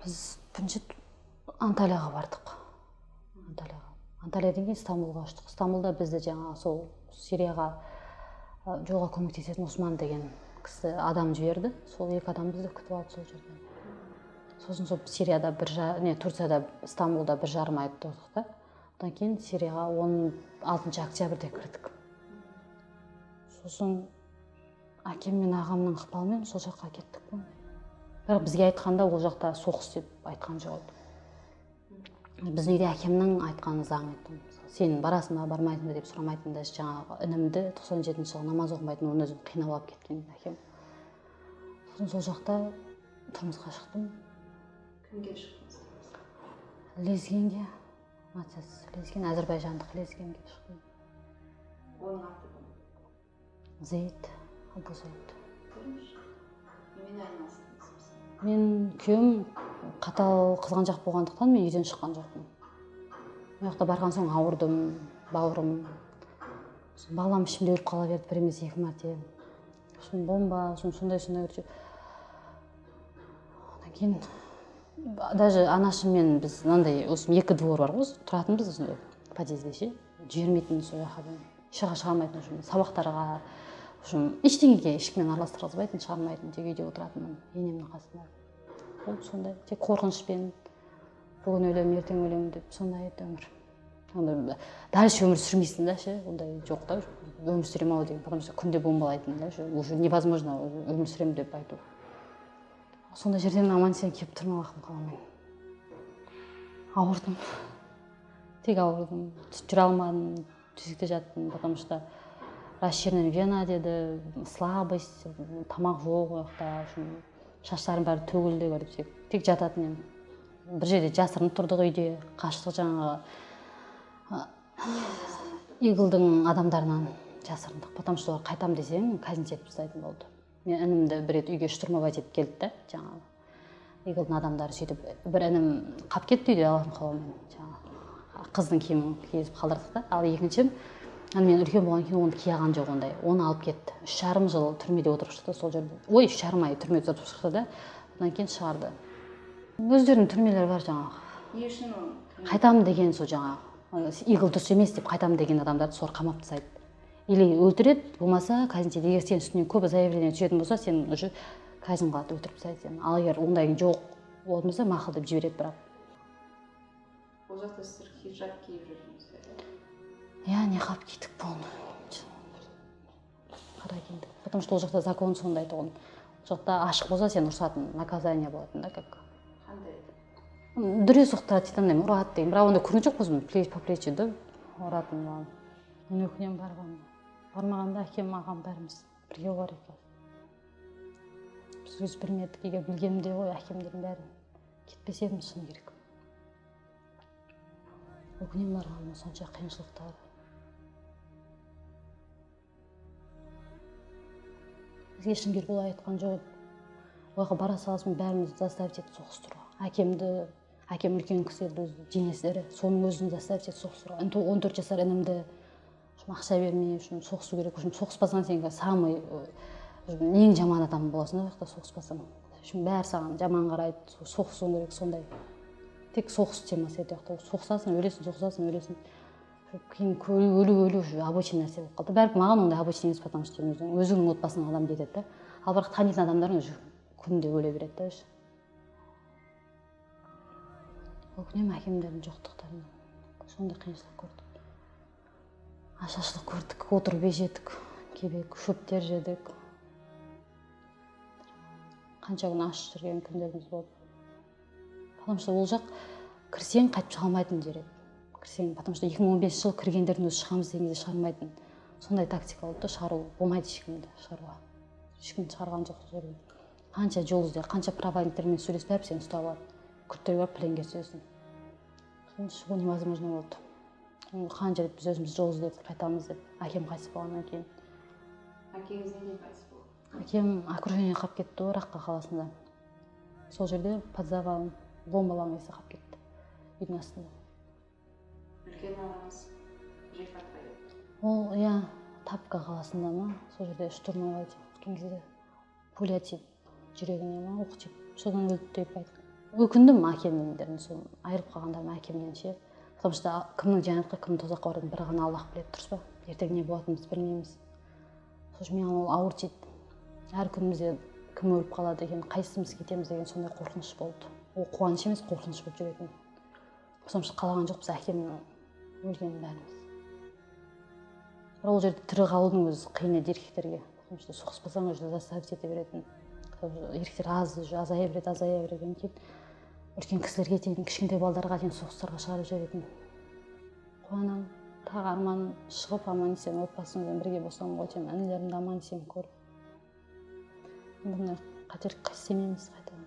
Біз бірінші Анталияға бардық. Анталияға. Анталиядан кейін Стамбулға ұштық. Стамбулда бізді жаңағы сол Сирияға жолға көмектесетін Осман деген кісі адам жіберді. Сол екі адам бізді күтіп алды сол жерден. Сосын сол Сирияда Турцияда, Стамбулда 1,5 ай тұрдық та. Одан кейін Сирияға 16 октябрьде кірдік. Сосын әкем мен ағамның ықпалымен сол жаққа кеттік қой. Бірақ бізге айтқанда ол жақта соғыс деп айтқан жоқ еді. Біздің үйде әкемнің айтқаны заң еді. Сен барасың ба, бармайсың ба деп сұрамайтын да, жаңағы інімді 97 жылы намаз оқымайтын, оны өзім қинап алып кеткен әкем. Сосын сол жақта тұрмысқа шықтым. Кімге шықтыңыз? Лезгенге, нациясы лезген, әзірбайжандық лезгенге шықтым. Оның аты кім? Зейд, Абу Зейд. Немен айналыстыңыз? Мен күйеуім қатал қызғаншақ болғандықтан мен үйден шыққан жоқпын. Ол жақта барған соң ауырдым, бауырым. Сосын балам ішімде өліп қала берді бір емес екі мәрте. Сосын бомба, сосын сондай-сондай короче. Одан кейін даже анашыммен біз мынандай осы екі двор бар ғой, тұратынбыз осындай подъезде ше, жібермейтін сол жаққа дейін. Шыға шығармайтын уже сабақтарға, ештеңеге ешкіммен араластырғызбайтын, шығармайтын, тек үйде отыратынмын енемнің қасында. Ол сондай, тек қорқынышпен бүгін өлемін, ертең өлемін деп сондай еді өмір. Ондай дальше өмір сүрмейсің да ше, ондай жоқ та, өмір сүремін ау деген, потому что күнде бомбалайтын да, уже невозможно өмір сүремін деп айту. Сондай жерден аман есен келіп тұрмын, Аллахым қалауымен. Ауырдым, тек ауырдым, жүре алмадым, төсекте жаттым, потому что расширенная вена деді, слабость, тамақ жоқ ол жақта, шаштарым бәрі төгілді, короче, тек жататын едім. Бір жерде жасырынып тұрдық үйде, қаштық жаңағы ИГИЛдың адамдарынан жасырындық, потому что олар қайтам десең, казнить етіп тастайтын болды. Мен інімді бір рет үйге штурмовать етіп келді да, жаңағы ИГИЛдың адамдары сөйтіп бір інім қап кетті үйде, Аллахтың қалауымен, жаңағы қыздың киімін кигізіп қалдырдық та. Ал екіншім, мен үлкен болғаннан кейін оны кие алған жоқ ондай, оны алып кетті. 3,5 жыл түрмеде отырып шықты сол жерде. Ой, 3,5 ай түрмеде отырып шықты да, одан кейін шығарды. Өздерінің түрмелері бар жаңағы. Не үшін ол? Қайтамын деген сол жаңағы, ИГИЛ дұрыс емес деп қайтамын деген адамдарды солар қамап тастайды. Или өлтіреді, болмаса казнь етеді. Егер сенің үстінен көп заявление түсетін болса, сен уже казнь қылады, өлтіріп тастайды сені. Ал егер ондай жоқ болатын болса, мақұл деп жібереді бірақ. Ол жақта сіздер хиджаб киіп жүрдіңіздер, иә? Иә, неқап кидік полный. Қара киіндік. Потому что ол жақта закон сондай тұғын. Ол жақта ашық болса, сен ұрсатын, наказание болатын да, как. Қандай? Дүре соқтырады дейді, андай ұрады деген. Бірақ ондай көрген жоқпыз, плеч по плечи да ұратын маған. Мен өкінемін барғаныма. Бармағанда әкем, ағам бәріміз бірге болар едік. Біз өз білмедік, егер білгенімде ғой әкемдердің бәрін кетпес едім, шыны керек. Өкінемін барғаныма, сонша қиыншылықтар. Бізге шыны керек олай айтқан жоқ еді. Оларға бара салысымен бәрімізді заставить етті соғыстыруға. Әкемді, әкем үлкен кісі еді, өзі денесі ірі, соның өзін заставить етті соғыстыруға. 14 жасар інімді ақша бермей, соғысу керек, соғыспасаң сен самый ең жаман адам боласың да, ол жақта соғыспасаң. Бәрі саған жаман қарайды, соғысуың керек, сондай. Тек соғыс темасы еді ол жақта. Соғысасың, өлесің, соғысасың, өлесің. Кейін өлу, өлу уже обычный нәрсе болып қалды. Бәрі маған ондай обычный емес, потому что сен өзіңнің отбасыңнан адам кетеді да. Ал бірақ танитын адамдарың уже күнде өле береді да уже. Өкінемін әкемдердің жоқтықтарына. Сондай қиыншылық көрдік. Ашаршылық көрдік, отырып жедік, кебек, шөптер жедік. Қанша күн аш жүрген күндеріміз болды. Потому что ол жақ кірсең қайтып шыға алмайтын жер еді. Кірсең, потому что 2015 жыл кіргендердің өзі шығамыз деген кезде шығармайтын. Сондай тактика болды да, шығару болмайды ешкімді шығаруға. Ешкімді шығарған жоқ сол жерден. Қанша жол ізде, қанша проводниктермен сөйлесіп, бәрі сені ұстап алады. Күрттерге барып пленге түсесің. Сосын шығу невозможно болды. Қанша рет біз өзіміз жол іздеп қайтамыз деп, әкем қайтыс болғаннан кейін. Әкеңіз неден қайтыс болды? Әкем окружение қалып кетті ғой, Раққа қаласында. Сол жерде под завалом бомбалаған кезде қалып кетті, үйдің астында. Үлкен ағаңыз Рифат қайда? Ол, иә, Тапка қаласында ма, сол жерде штурмовать еткен кезде пуля тиіп, жүрегіне ма, оқ тиіп, содан өлді деп айтқан. Өкіндім әкемнен, сол айырылып қалғандарым әкемнен ше. Потому что кімнің жәннатқа, кімнің тозаққа баратынын бір ғана Аллах біледі, дұрыс па? Ертең не болатынын біз білмейміз. Сол үшін маған ол ауыр тиді. Әр күнімізде кім өліп қалады екен, қайсымыз кетеміз деген сондай қорқыныш болды. Ол қуаныш емес, қорқыныш болып жүретін. Потому что қалаған жоқпыз әкемнің өлгенін бәріміз. Бірақ ол жерде тірі қалудың өзі қиын еді еркектерге. Потому что соғыспасаң уже заставить ете беретін. Еркектер аз, азая береді, азая береді. Кейін үлкен кісілерге дейін, кішкентай балдарға дейін соғыстарға шығарып жіберетін. Қуанамын, тағы арманым шығып аман есен отбасымызбен бірге болсам ғой деймін, інілерімді аман есен көріп. Бұндай қателік істемейміз қайтадан.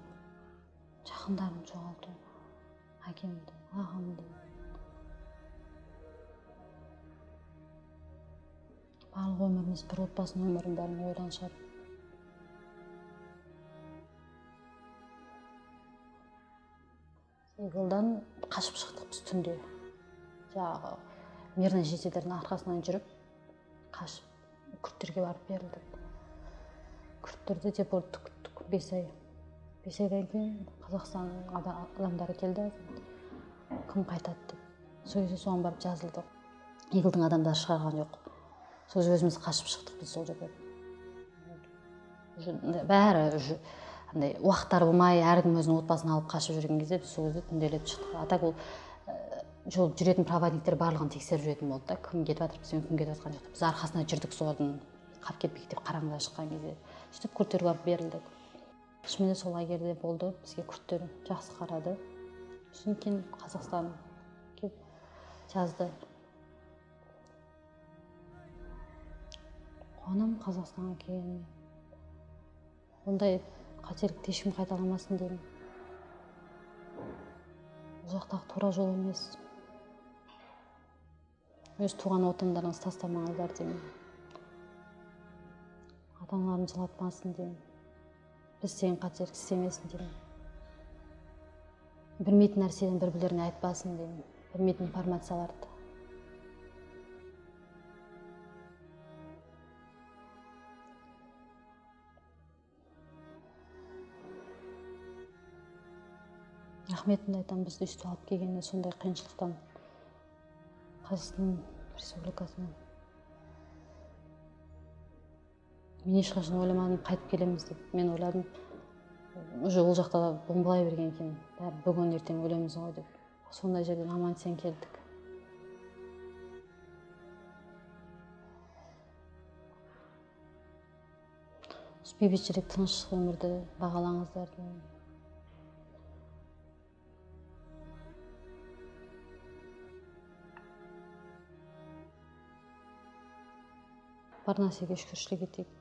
Жақындарым жоғалту, әкемді, ағамды. Барлық өміріміз бір отбасының өмірін бәрін ойдан шығарып. ИГИЛдан қашып шықтық біз түнде. Жаңағы мирный жительдердің арқасынан жүріп, қашып күрдтерге барып берілдік. Күрдтерді депортты күттік 5 ай. 5 айдан кейін Қазақстан адамдары келді, кім қайтады деп. Сол кезде соған барып жазылдық. ИГИЛдың адамдары шығарған жоқ. Сол кезде өзіміз қашып шықтық біз сол жерден. Бәрі уже андай уақыттары болмай, әркім өзінің отбасын алып қашып жүрген кезде біз сол кезде түнделетіп шықтық. А так ол жол жүретін проводниктер барлығын тексеріп жүретін болды да, кім кетіп жатыр бізбен, кім кетіп жатқан жоқ. Біз арқасына жүрдік солардың, қап кетпейік деп қараңғыда шыққан кезде. Сөйтіп күрдтерге барып берілдік. Шынымен де сол лагерьде болды, бізге күрдтер жақсы қарады. Содан кейін Қазақстан келіп жазды. Қуанамын Қазақстанға келгеніме. Ондай қателікті ешкім қайталамасын деймін. Бұл жақтағы тура жол емес. Өз туған отандарыңызды тастамаңыздар деймін. Ата-аналарын жылатпасын деймін. Біз сен қателік істемесін деймін. Білмейтін нәрседен бір-бірлеріне айтпасын деймін. Білмейтін информацияларды. Рахметімді айтамын, бізді өйстіп алып келгеніне сондай қиыншылықтан Қазақстан Республикасынан. Мен ешқашан ойламадым қайтып келеміз деп. Мен ойладым, уже ол жақта бомбалай берген екен, бәрі бүгін ертең өлеміз ғой деп. Сондай жерден аман есен келдік. Осы бейбітшілік, тыныштық өмірді бағалаңыздар деймін. Бар нәрсеге шүкіршілік етейік.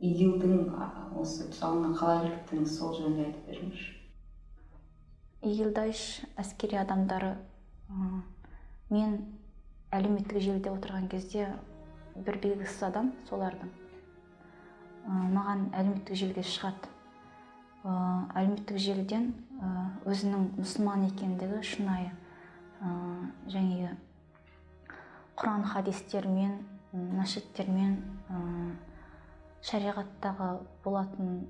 ИГИЛдің осы тұсауына қалай іліктіңіз, сол жөнінде айтып беріңізші. ИГИЛ Даиш әскери адамдары, мен әлеуметтік желіде отырған кезде бір белгісіз адам солардың маған әлеуметтік желіге шығады. Әлеуметтік желіден өзінің мұсылман екендігі шынайы және Құран хадистермен, мешіттермен, шариғаттағы болатын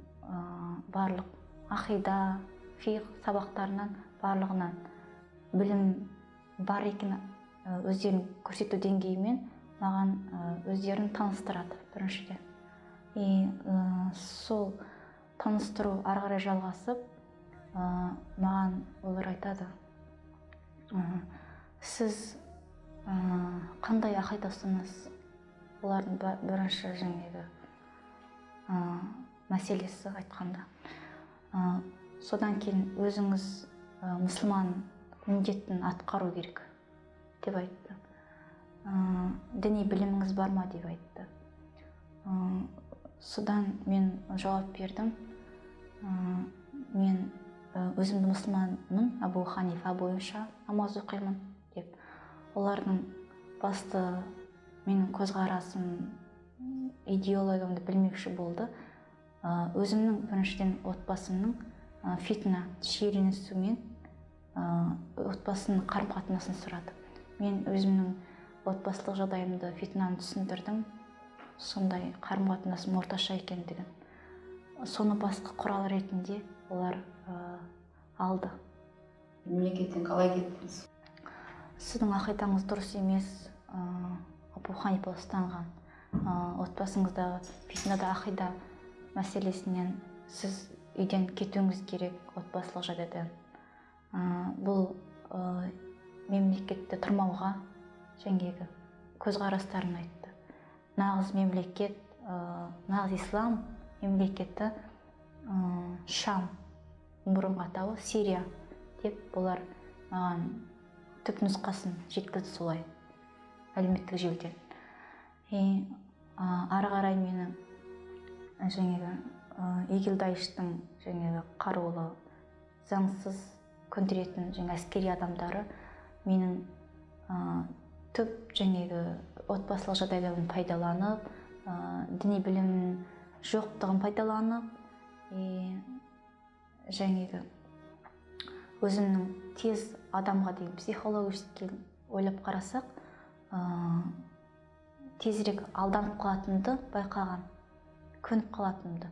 барлық ақида, фиқ сабақтарынан барлығынан білім бар екен өздерін көрсету деңгейімен маған өздерін таныстырады біріншіден. И сол таныстыру ары қарай жалғасып, маған олар айтады, сіз Қандай ақида ұстанасыз? Олардың бірінші жаңағы мәселесі айтқанда. Содан кейін өзіңіз мұсылман міндетін атқару керек деп айтты. Діни біліміңіз бар ма деп айтты. Содан мен жауап бердім. Мен өзімді мұсылманмын, Абу Ханифа бойынша намаз оқимын деп. Олардың басты менің көзқарасым, идеологиямды білмекші болды. Өзімнің біріншіден отбасымның фитна шиеленісумен отбасының қарым-қатынасын сұрады. Мен өзімнің отбасылық жағдайымды, фитнаны түсіндірдім. Сондай қарым-қатынасым орташа екендігін. Соны басқы құрал ретінде олар алды. Мемлекеттен қалай кеттіңіз? Сіздің ақидаңыз дұрыс емес, Абу Ханифа ұстанған. Отбасыңыздағы фитнада ақида мәселесінен сіз үйден кетуіңіз керек отбасылық жағдайдан. Бұл мемлекетте тұрмауға жаңағы көзқарастарын айтты. Нағыз мемлекет, нағыз ислам мемлекеті Шам, бұрынғы атауы Сирия деп олар маған түп нұсқасын жеткізді солай әлеуметтік желіден. Ары қарай мені жаңағы ИГИЛ Даиштың жаңағы қарулы заңсыз көндіретін жаңа әскери адамдары менің түп жаңағы отбасылық жағдайларын пайдаланып, діни білімнің жоқтығын пайдаланып, жаңағы өзімнің тез адамға деген психологически ойлап қарасақ, тезірек алданып қалатынымды байқаған, көніп қалатынымды.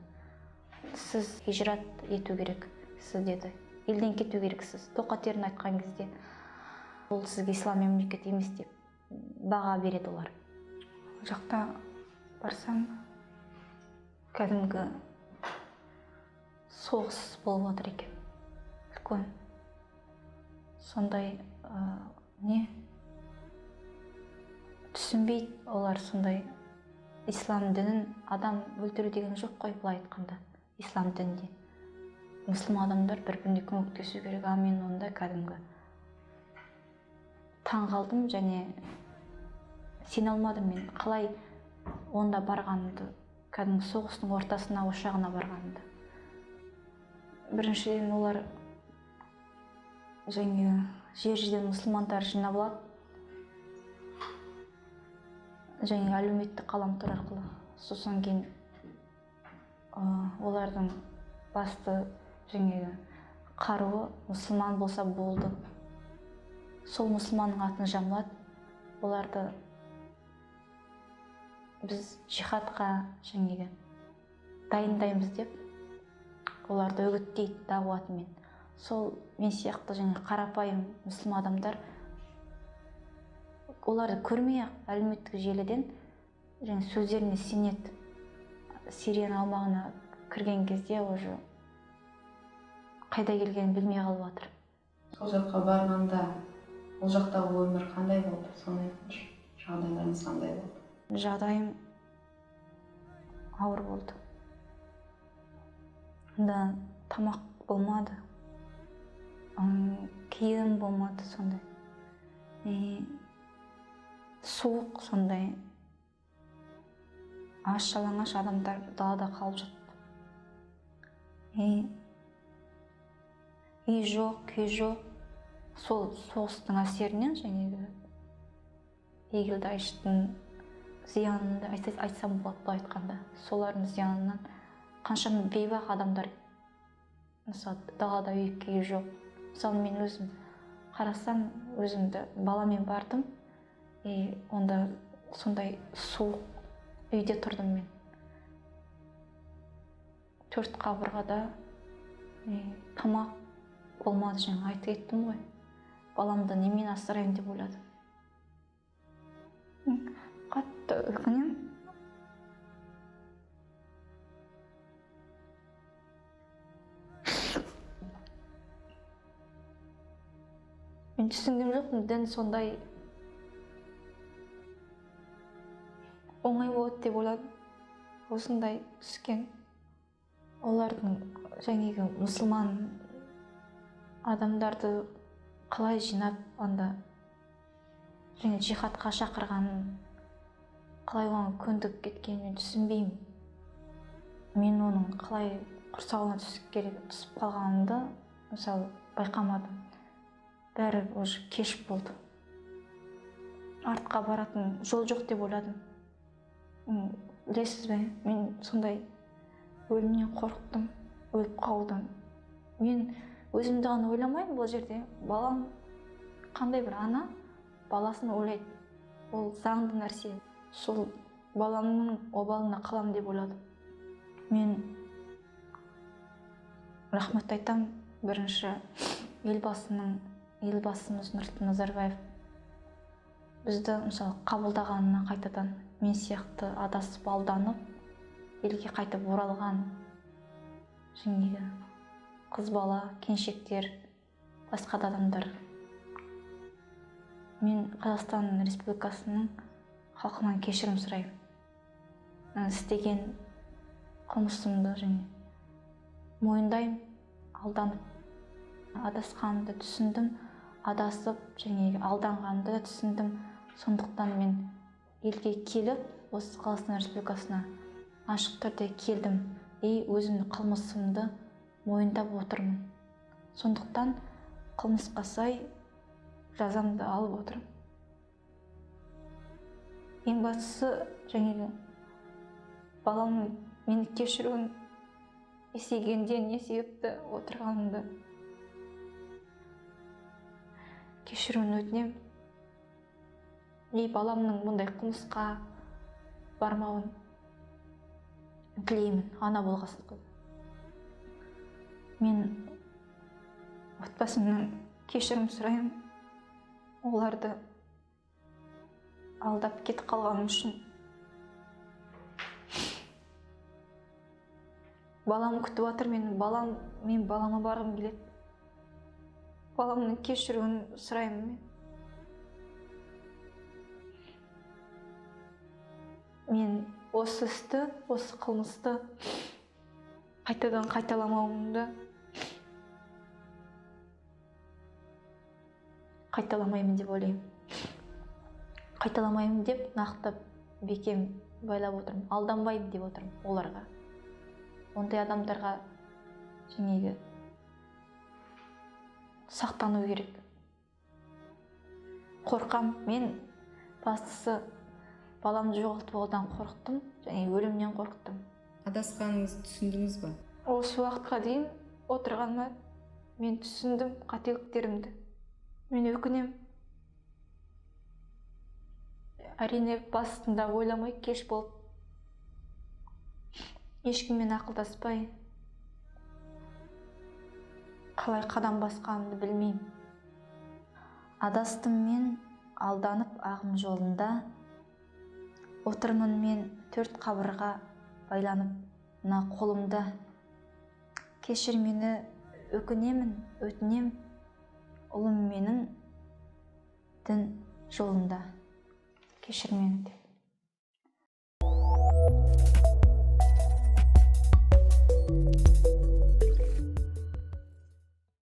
Сіз хижрат ету керек, сіз деді, елден кету керексіз. Тоқетерін айтқан кезде ол сізге ислам мемлекеті емес деп баға береді олар. Ол жақта барсам кәдімгі соғыс болып жатыр екен. Үлкен сондай не түсінбейді олар, сондай ислам дінін адам өлтіру деген жоқ қой былай айтқанда. Ислам дінінде мұсылман адамдар бір-біріне көмектесу керек. А мен онда кәдімгі таң қалдым және сене алмадым мен қалай онда барғанымды, кәдімгі соғыстың ортасына, ошағына барғанымды. Біріншіден олар және жер жерден мұсылмандар жинап алады және әлеуметтік ғаламтор арқылы. Сосын кейін олардың басты жаңағы қаруы мұсылман болса болды. Сол мұсылманның атын жамылады. Оларды біз жихадқа жаңағы дайындаймыз деп оларды үгіттейді дағуатымен. Сол мен сияқты жаңа қарапайым мұсылман адамдар оларды көрмей-ақ әлеуметтік желіден және сөздеріне сенеді. Сирияның аумағына кірген кезде уже қайда келгенін білмей қалып жатыр. Сол жаққа барғанда ол жақтағы өмір қандай болды? Соны айтыңызшы. Жағдайларыңыз қандай болды? Жағдайым ауыр болды. Онда тамақ болмады, киім болмады сондай. Суық сондай. Аш жалаңаш адамдар далада қалып жатты. Үй жоқ, күй жоқ. Сол соғыстың әсерінен жаңағы ИГИЛ Даиштың зиянын айтсам болады былай айтқанда. Солардың зиянынан қаншама бейбақ адамдар мысалы далада үй күйі жоқ. Мысалы мен өзім қарасам, өзімді баламен бардым, и онда сондай суық үйде тұрдым мен. 4 қабырғада тамақ болмады, жаңа айтып кеттім ғой. Баламды немен асыраймын деп ойладым. Қатты өкінемін. Мен түсінген жоқпын, дін сондай Оңай болады деп ойладым. Осындай түскен. Олардың жаңағы мұсылман адамдарды қалай жинап анда және джихадқа шақырғанын, қалай оған көндігіп кеткенін мен түсінбеймін. Мен оның қалай құрсауына түсіп қалғанымды мысалы байқамадым. Бәрі уже кеш болды. Артқа баратын жол жоқ деп ойладым. Білесіз бе, мен сондай өлімнен қорықтым, өліп қалудан. Мен өзімді ғана ойламаймын бұл жерде. Балам, қандай бір ана баласын ойлайды. Ол заңды нәрсе. Сол баламның обалына қалам деп ойладым. Мен рахмет айтам бірінші елбасымыз Нұрсұлтан Назарбаев бізді мысалы қабылдағанына қайтадан, мен сияқты адасып алданып елге қайтып оралған жаңағы қыз бала, келіншектер, басқа да адамдар. Мен Қазақстан Республикасының халқынан кешірім сұраймын. Істеген қылмысымды және мойындаймын, алданып адасқанымды түсіндім, адасып және алданғанымды да түсіндім. Сондықтан мен елге келіп, осы Қазақстан Республикасына ашық түрде келдім и өзімнің қылмысымды мойындап отырмын. Сондықтан қылмысқа сай жазамды алып отырмын. Ең бастысы жаңағы баламның мені кешіруін, есейгенде не себепті отырғанымды кешіруін өтінемін. И баламның бұндай қылмысқа бармауын тілеймін, ана болғасын. Мен отбасымнан кешірім сұраймын, оларды алдап кетіп қалғаным үшін. Балам күтіп жатыр мені, балам, мен балама барғым келеді. Баламның кешіруін сұраймын мен. Мен осы істі, осы қылмысты қайтадан қайталамауымды қайталамаймын деп ойлаймын. Қайталамаймын деп нақты бекем байлап отырмын, алданбаймын деп отырмын оларға. Ондай адамдарға жаңағы сақтану керек. Қорқам, мен бастысы баламды жоғалтып алудан қорықтым және өлімнен қорықтым. Адасқаныңызды түсіндіңіз ба? Осы уақытқа дейін отырғаныма мен түсіндім қателіктерімді. Мен өкінемін. Әрине басында ойламай кеш болып, ешкіммен ақылдаспай қалай қадам басқанымды білмеймін. Адастым мен алданып ағым жолында, отырмын мен төрт қабырға байланып мына қолымда. Кешір мені, өкінемін, өтінем, ұлым менің дін жолында. Кешір мені деп.